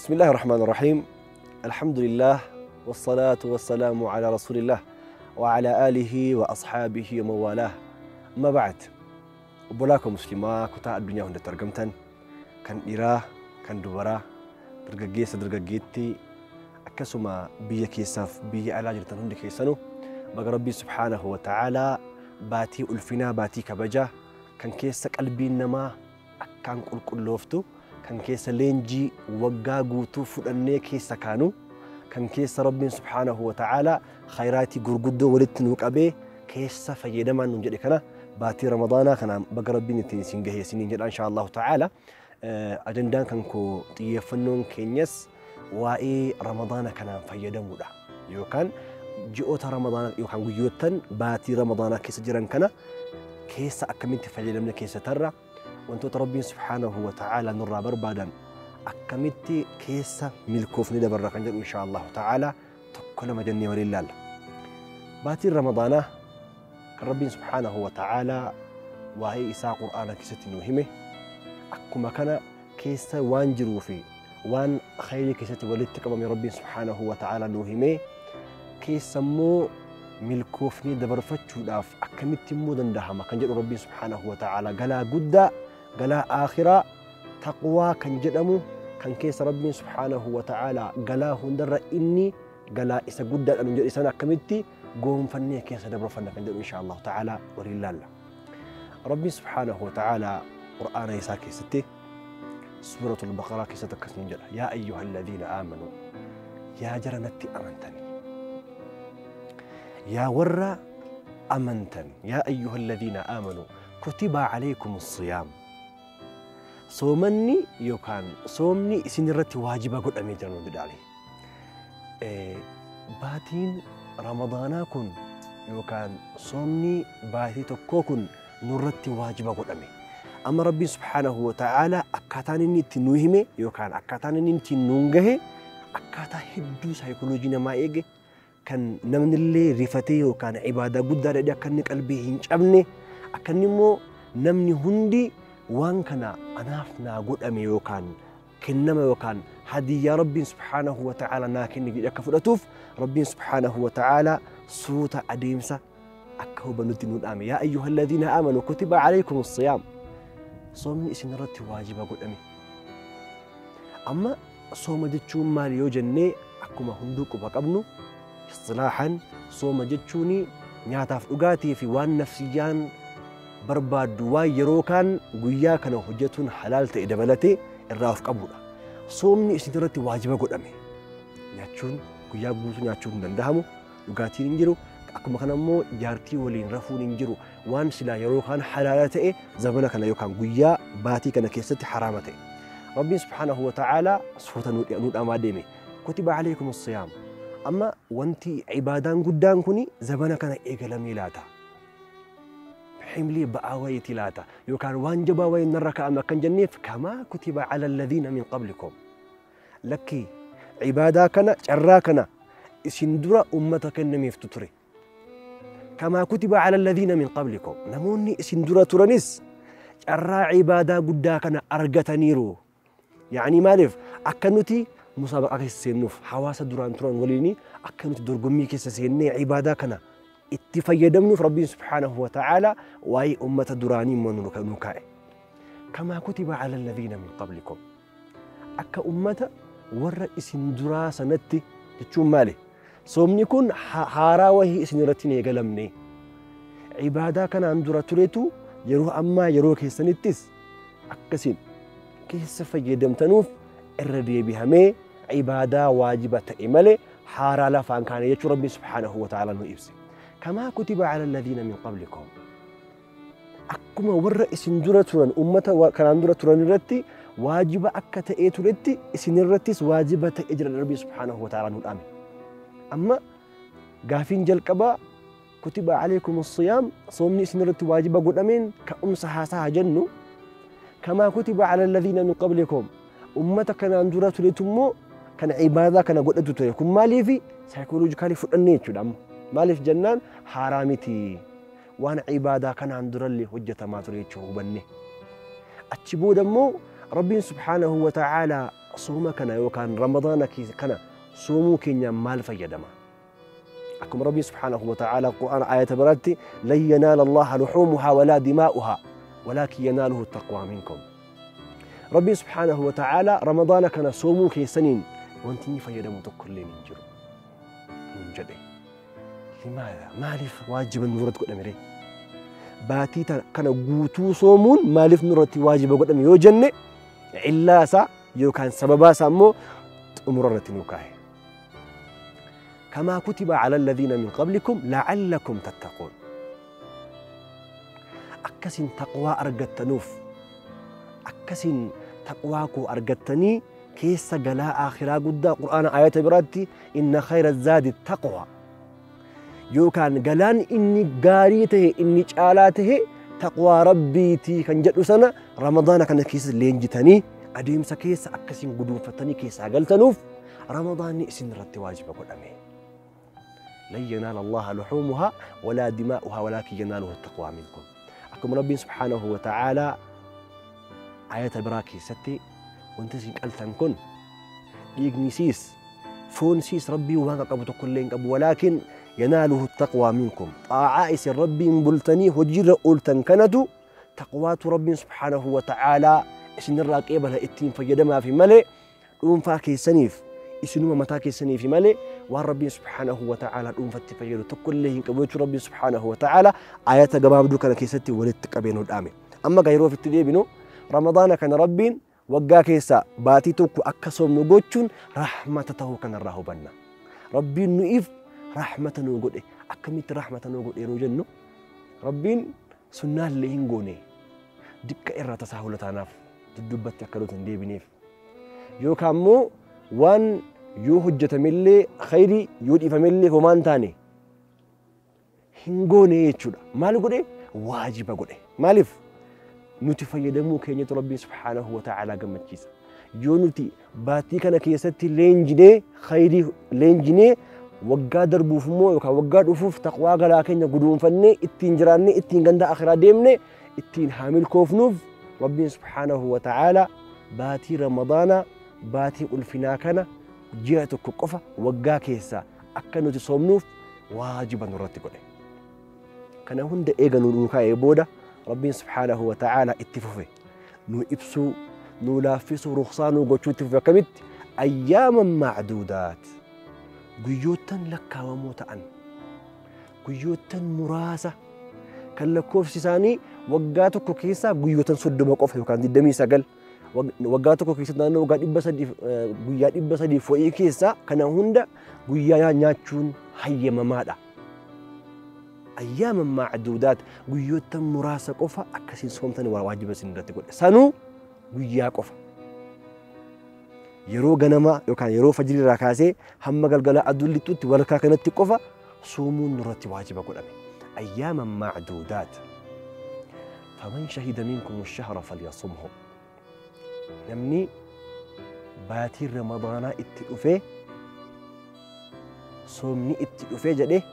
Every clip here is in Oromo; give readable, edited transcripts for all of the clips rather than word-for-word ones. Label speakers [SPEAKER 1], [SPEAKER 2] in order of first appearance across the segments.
[SPEAKER 1] بسم الله الرحمن الرحيم. الحمد لله والصلاة والسلام على رسول الله وعلى آله وأصحابه ومن والاه. أما بعد، obbolaa muslimaa kutaa addunyaa hundatti argamtan, kan dhiiraa, kan dubaraa, dargaggeessa, dargaggeettii, akkasuma biyya keessaaf biyya alaa jirtan hundi keessanuu, baga Rabbii subhaanahu wa ta'aalaa baatii ulfinaa, baatii kabajaa, kan keessa qalbiin namaa akkaan qulqullooftu, kan keessa leenjii waggaa guutuu fudhannee keessa kaanu, kan keessa Rabbiin subhaanahu wa ta'aalaa khayraatii gurguddoo walitti nuu qabee keessa fayyadamaan nuun jedhe kana, baatii Ramadaanaa kanaan baga Rabbiin ittiin isin gahe isiniin jedha insha Allahu ta'ala. Ajandaan kan koo, xiyyeeffannoon keenyas waa'ee Ramadaana kanaan fayyadamuudha. Yookaan ji'oota Ramadaanaa yookaan guyyoottan baatii Ramadaanaa keessa jiran kana keessa akkamitti fayyadamne keessa tarra, wantoota Rabbiin subhaanahu wa ta'ala nurraa barbaadan akkamitti keessa milkoofni dabarra kan jedhu insha Allahu ta'ala tokko lama jennee waliin ilaalla. Baatiin Ramadaanaa kan Rabbiin subhaanahu wa ta'ala waa'ee isaa Qur'aana keessatti nuu hime, akkuma kana keessa waan jiruu fi waan khayrii keessatti walitti qabame Rabbiin subhaanahu wa ta'ala nuu hime, keessa immoo milkoofnee dabarfachuudhaaf akkamitti immoo dandahama kan jedhu, Rabbiin subhaanahu wa ta'ala galaa guddaa, galaa aakhiraa, taqwaa kan jedhamu, kan keessa Rabbiin subhaanahu wa ta'ala galaa hundarra inni galaa isa guddaadha nu jedhe sana akkamitti goonfannee keessa dabarfanna kan jedhu insha Allahu ta'ala waliin laalla. Rabbiin subhaanahu wa ta'ala Qur'aana isaa keessatti Suuratul Baqaraa keessatti akkas nuun jedha: yaa ayyuha alladhiina aamanuu, yaa jara natti amantanii, yaa warra amantan, yaa ayyuha alladhiina aamanuu kutiba alaykum siyaam, soomanni yookaan soomni isin irratti waajiba godhamee jira nuun jedhaale. Baatiin Ramadaanaa kun yookaan soomni baatii tokkoo kun nurratti waajiba godhame. Amma Rabbiin subhaanahu wa ta'ala akkaataan inni itti nuu hime yookaan akkaataan inni ittiin nuun gahe akkaataa hedduu saayikooloojii namaa eege, kan namnillee rifatee yookaan ibaadaa guddaa dhadhee akka inni qalbii hin cabne, akka inni immoo namni hundi waan kana anaaf naa godhame yookaan kennama yookaan hadiyyaa Rabbiin subhaanahu wa ta'ala naa kenne jedhee akka fudhatuuf, Rabbiin subhaanahu wa ta'ala suuta adeemsa akka hubannutti nu dhaame. Yaa ayyuha alladhiina aamanu kutiba alaykum siyaam, soomni isin irratti waajiba godhame. Amma sooma jechuun maali yoo jennee, akkuma hunduu quba qabnu, istilaahan sooma jechuun nyaataaf dhugaatii fi waan nafsiyyaan barbaaddu, waan yeroo kaan guyyaa kana hojjetuun halaal ta'e dabalatee irraa of qabudha. Soomni isin irratti waajiba godhame. Nyaachuun guyyaa guutuu nyaachuun hin danda'amu, dhugaatiin hin jiru, akkuma kana immoo jaartii waliin rafuun hin jiru. Waan silaa yeroo kaan halaala ta'e zamana kana yookaan guyyaa baatii kana keessatti haraama ta'e. Rabbiin subhaanahu wa ta'ala suuta nu dhaamaa deeme. Kutiba alaykum siyaam. Amma wanti ibaadaan guddaan kuni zamana kana eegalamee laata? Himlii ba'aa wayiiti laata? Yookaan waan jabaa wayii narra kaa'ame akkan jenneef, kamaa kutiba ala alladhiina min qablikum. Lakki, ibaadaa kana, carraa kana isin dura ummata kennameeftu ture. Kamaa kutiba ala alladhiina min qablikum. Namoonni isin dura turanis carraa ibaadaa guddaa kana argataniiru. Yaani maaliif? Akka nuti musaabaqaa keessa seennuuf, hawaasa duraan turan waliin akka nuti dorgommii keessa seennee ibaadaa kana itti fayyadamnuuf, Rabbiin subhaanahu wa ta'ala waa'ee ummata duraanii immoo nu kaa'e. Kamaa kutiba ala alladhiina min qablikum. Akka ummata warra isin duraa sanatti jechuun maali? Soomni kun haaraa wahii isin irratti hin eegalamne. Ibaadaa kanaan dura turetu yeroo ammaa yeroo keessanittis akkasiin keessa fayyadamtanuuf irra deebihamee ibaadaa waajiba ta'e malee haaraa lafaan kaane jechuu Rabbiin subhaanahu wa ta'ala nu ibse. Kamaa kutiba ala alladhiina min qablikum. Akkuma warra isin dura turan, ummata kanaan dura turan irratti waajiba akka ta'ee turetti, isin irrattis waajiba ta'e jira Rabbiin subhaanahu wa ta'ala nu dhaame. Amma gaafiin jalqabaa, kutiba alaykum siyaam, soomni isin irratti waajiba godhameen ka'umsa haasaa jennu, kamaa kutiba ala alladhiina min qablikum, ummata kanaan dura turetu immoo kan ibaadaa kana godhatu ture. Kun maaliifi? Saayikooloojikaalii fudhannee jechuudha. Amma maaliif jennaan, haaraa miti, waan ibaadaa kanaan durallee hojjetamaa ture jechuu hubanne. Achi booda immoo Rabbiin subhaanahu wa ta'aalaa Sooma kana yookaan Ramadaana kana soomuu keenya maal fayyadama? Akkuma Rabbiin subhaanahu wa ta'aalaa Qur'aana aayata biraatti lan yanaala Allaha luhuumuhaa walaa dimaa'uhaa walaakin yanaaluhu taqwaa minkum. Rabbiin subhaanahu wa ta'aalaa Ramadaana kana soomuu keessaniin wanti inni fayyadamu tokko illee hin jiru nuun jedhe. Limaadha? Maaliif waajiba nurratti godhame ree? Baatii kana guutuu soomuun maaliif nurratti waajiba godhame yoo jenne illaa isaa yookaan sababaa isaa immoo xumura irratti nuu kaa'e. كما كتب على الذين من قبلكم لعلكم تتقون. أكسن تقوى أرجتنوف، أكسن تقواكو أرجتني كيس جلاء آخرا قد قرآن آيات براتي إن خير الزاد التقوى. يوكان جلان إني قاريته إني شالاته تقوى ربي تي كان جدو سنة رمضان كان كيس لينجتني أديم سكيس أكسن قدوم فتني كيس أقلتنوف رمضان إسن رت واجب أقول أمين. لن ينال الله لحومها ولا دماؤها ولكن يناله التقوى منكم. أكم ربي سبحانه وتعالى آية براكي ستي وانت قلتن كن يجنسيس فونسيس ربي وان قبو كلين قبو ولكن يناله التقوى منكم. طاعة ربي بلتني هجر قلتن كندو تقوى ربي سبحانه وتعالى إسن الراقبة إتين فيدما في ملئ أنفا كيسنيف إسنuma mataa keessanii fi malee waan Rabbiin subhaanahu wa ta'aalaa dhuunfatti fayyadu tokkollee hin qabu jechuun Rabbiin subhaanahu wa ta'aalaa ayata gabaabduu kana keessatti walitti qabee nu dhaame. Amma gaa yeroo ofitti deebinu Ramadaana kana Rabbiin waggaa keessa baatii tokko akka soomnu gochuun rahmata ta'uu kanarraa hubanna. Rabbiin nu'iif rahmata nuu godhe. Akkamitti rahmata nuu godhe yeroo jennu Rabbiin sunnaallee hin goone dikka irraa tasaa hulataanaaf duddubbatti akka nuti hin deebineef yookaan immoo waan yoo hojjetamellee khayrii yoo dhiifamellee homaa hin taane hin goone jechuudha. Maal godhe? Waajiba godhe. Maaliif? Nuti fayyadamuu keenyatu Rabbiin subhaanahu wa ta'aalaa gammachiisa. Yoo nuti baatii kana keessatti leenjinee khayrii leenjinee waggaa darbuuf immoo yookaan waggaa dhufuuf taqwaa galaa keenya guduunfannee ittiin jiraannee ittiin ganda akhiraa deemnee ittiin haa milkoofnuuf Rabbiin subhaanahu wa ta'aalaa baatii Ramadaanaa baatii ulfinaa kana ji'a tokko qofa waggaa keessaa akka nuti soomnuuf waajiba nurratti godhe. Kana hunda eega nu kaa'ee booda Rabbiin subhaanahu wa ta'aalaa itti fufe nu ibsuu nu laaffisuu ruqsaa nu gochuu itti fufe. Akkamitti? Ayyaaman macduudaat, guyyoottan lakkaawamoo ta'an, guyyoottan muraasa kan lakkoofsi isaanii waggaa tokko keessaa guyyoottan 30 qofa yookaan 29 waggaa tokko keessatti naannoo waggaa 300 guyyaa 300 fo'ii keessaa kana hunda guyyaa nyaachuun hayyamamaadha. Ayyaaman macduudaat, guyyoottan muraasa qofa akkasiin soomtan waajiba isin irratti godhe. Sanuu guyyaa qofa. Yeroo ganamaa yookaan yeroo fajrii irraa kaasee hamma galgala aduun lixutti walakkaa kanatti qofa soomuun nurratti waajiba godhame. Ayyaaman macduudaat. Faman shahida minkum ash-shahra falyasumhu. Namni baatiin Ramadaanaa itti dhufee soomni itti dhufee jedhe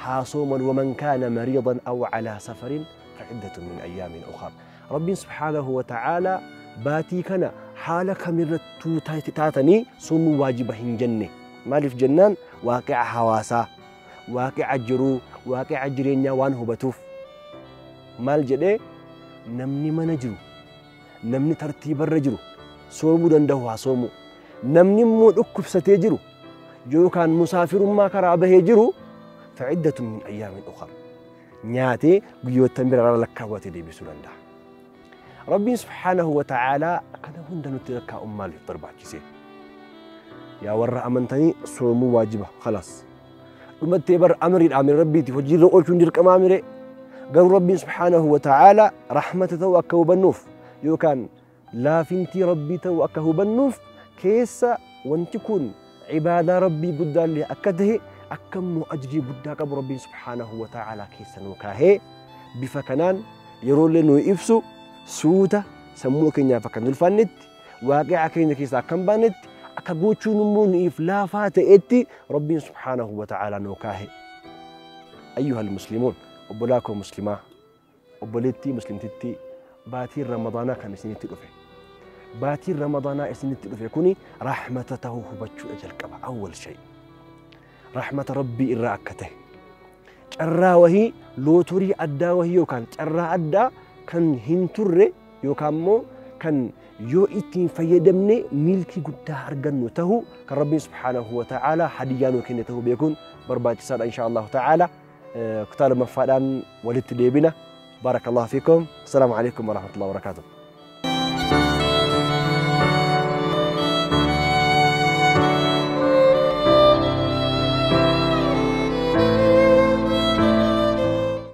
[SPEAKER 1] haa sooman. Waman kaana mariidan aw calaa safarin faciddatun min ayyaamin ukhar. Rabbiin subhaanahu wa ta'aalaa baatii kana haala kamirrattuu taatanii soomuu waajiba hin jenne. Maaliif jennaan waaqica hawaasaa, waaqica jiruu, waaqica jireenyaa waan hubatuuf maal jedhee namni mana jiru, namni tartiibarra jiru soomuu danda'u haa soomu. Namni immoo dhukkubsatee jiru yookaan musaafirummaa karaa bahee jiru faciddatun min ayyaamin ukhar, nyaatee guyyoottan bira lakkaawwatee deebisuu danda'a. Rabbiin subhaanahu wa ta'aalaa kana hunda nutti lakkaa'uun maaliif barbaachise? Yaa warra amantanii soomuu waajiba khalaas. Dhumattee bar amriidha min Rabbiiti hojiirra oolchuun dirqamaa mire. Garuu Rabbiin subhaanahu wa ta'aalaa rahmata ta'uu akka hubannuuf yookaan laafintii Rabbii ta'uu akka hubannuuf keessa wanti kun cibaadaa Rabbii guddaallee akka tahe akka immoo ajrii guddaa qabu Rabbiin subhaanahu wa ta'aalaa keessa nuu kaahee bifa kanaan yeroollee nu ibsu suuta sammuu keenyaaf akka hin ulfaannetti waaqica keenya keessaa akka hin baanetti akka gochuun immoo nuuf laafaa ta'etti Rabbiin subhaanahu wa ta'aalaa nuu kaahe. Ayyuhal muslimuun, obbolaa koo muslimaa, obboleettii muslimtittii, baatiin Ramadaanaa kan isinitti dhufe Baatiin Ramadaanaa isinitti dhufe kuni rahmata tahuu hubachuudha jalqaba. Awwal shay rahmata Rabbii irraa akka tahe, carraa wahii, lootorii addaa wahii yookaan carraa addaa kan hin turre yookaan immoo kan yoo ittiin fayyadamne milkii guddaa argannu tahu, kan Rabbiin subhaanahu wa ta'ala hadiyyaa nuu kenne tahuu beekuun barbaachisaadha. Insha Allahu ta'ala kutaa lammaffaadhaan walitti deebina. Baarakallahu fiikum. Assalaamu alaikum warahmatullahi wabarakaatuh.